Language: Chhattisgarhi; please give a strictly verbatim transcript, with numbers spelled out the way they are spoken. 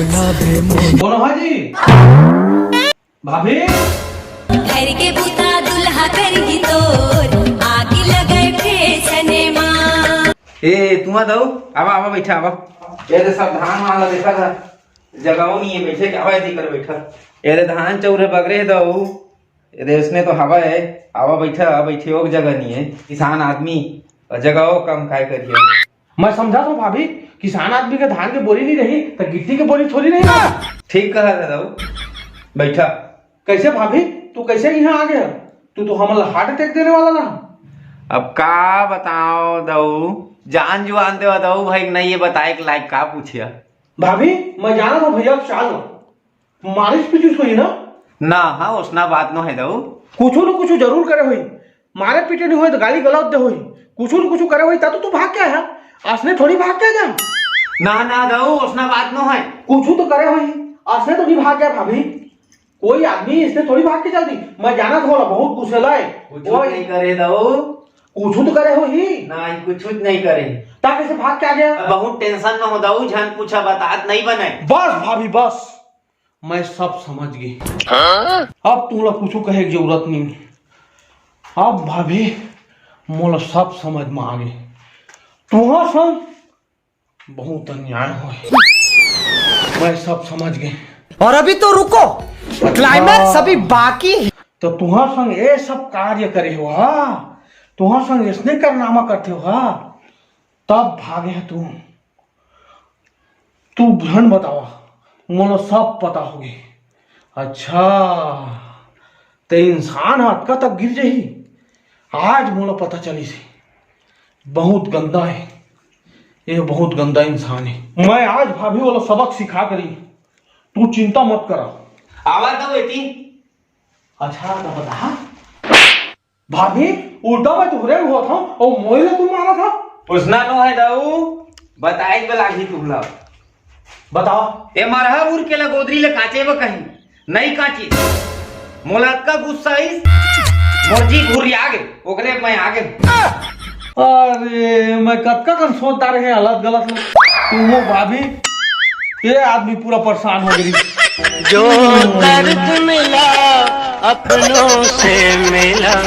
बोलो हाँ जी। भाभी। घर के बूता दुल्हा करही तोर, आगी लगय फेर सनेमा। ए, तुमा दऊ, आवा, आवा, बइठा, आवा। ए रे, सब धान वान ला देखा था, जगह नहीं है बइठे, आवा, एती कर बइठा। ए रे, धान चौरे बगरे हे दऊ, ए रे, इसने तो हवा है, आवा, बइठा, बइठे, ओ जगह नहीं है, किसान आदमी, अउ जगह ओ कम काय करिए। मैं समझा था भाभी, किसान आदमी के धान के बोरी नहीं रही, तो गिट्टी के बोरी थोड़ी रही ना। ठीक कहा था दऊ, बइठा। कैसे भाभी, तू कैसे यहाँ आ गया? तू तो हमला heart attack देने वाला ना। अब का बताओ दऊ, जान जुआन देवा दऊ भाई, नहीं ये बताए के लायक का पूछिया। भाभी, मैं जाना था भैया, चाल मारिस पीटिस होही ना? ना, हाँ, ओसना बात नो है दऊ। कुछू न कुछू जरूर करे होही। मारे पीटे नहीं होही तो गाली गलौज दे होही। कुछू न कुछू करे होही, तब तो तू भाग के आया। असने थोड़ी भाग के आ जा। ना, ना दऊ, ओसना बात नो है। कुछू तो करे होही, असने तो नहीं भाग गया भाभी। कोई आदमी इसने थोड़ी भाग के चल दी। मैं जाना था, ओला बहुत गुस्सेला है। कुछू ओए। नहीं करे दऊ। कुछू तो करे होही। नहीं, कुछू नहीं करे। ता कैसे भाग के आ गया? अब बहुत tension में हो दऊ, झन पूछा, बतात नहीं बने। बस भाभी, बस। मैं सब समझ गई। अब तुमला कुछू कहे के जरूरत नहीं। अब भाभी, मोला सब समझ में आ गई। तुम्हार संग बहुत अन्याय होय। मैं सब समझ गई। और अभी तो रुको, climax अभी बाकी है। तो तुम्हार संग ये सब कार्य करे हो हा, तुम्हार संग इसने कारनामा करते हो हा, तब भागे है तू। तू झन बतावा, मोला सब पता होगे। अच्छा, ते इंसान ह अतका तक गिर जाही? आज मोला पता चलिस हे, बहुत गंदा हे, ये बहुत गंदा इंसान हे। मैं आज भाभी वाला सबक सिखा करी, तू चिंता मत करा। आवा तो बेटी। अच्छा, तो बता, भाभी, उल्टा मैं तुहरे हुआ था और मोइला तू मारा था। उसना नो है दाऊ, बताए के लागही तुमला। बताओ। ए मरहा उर के ला गोदरी ले काचे ब कहीं, नहीं काचे। मोला अतका गुस्सा आइस, मोर जी घुरिया गे, ओकरे मैं आ गे। अरे, मैं कतका कन सोचता रहे, अलग गलत लोग। तुम हो भाभी, ये आदमी पूरा परेशान हो गई। जो दर्द मिला अपनों से मिला।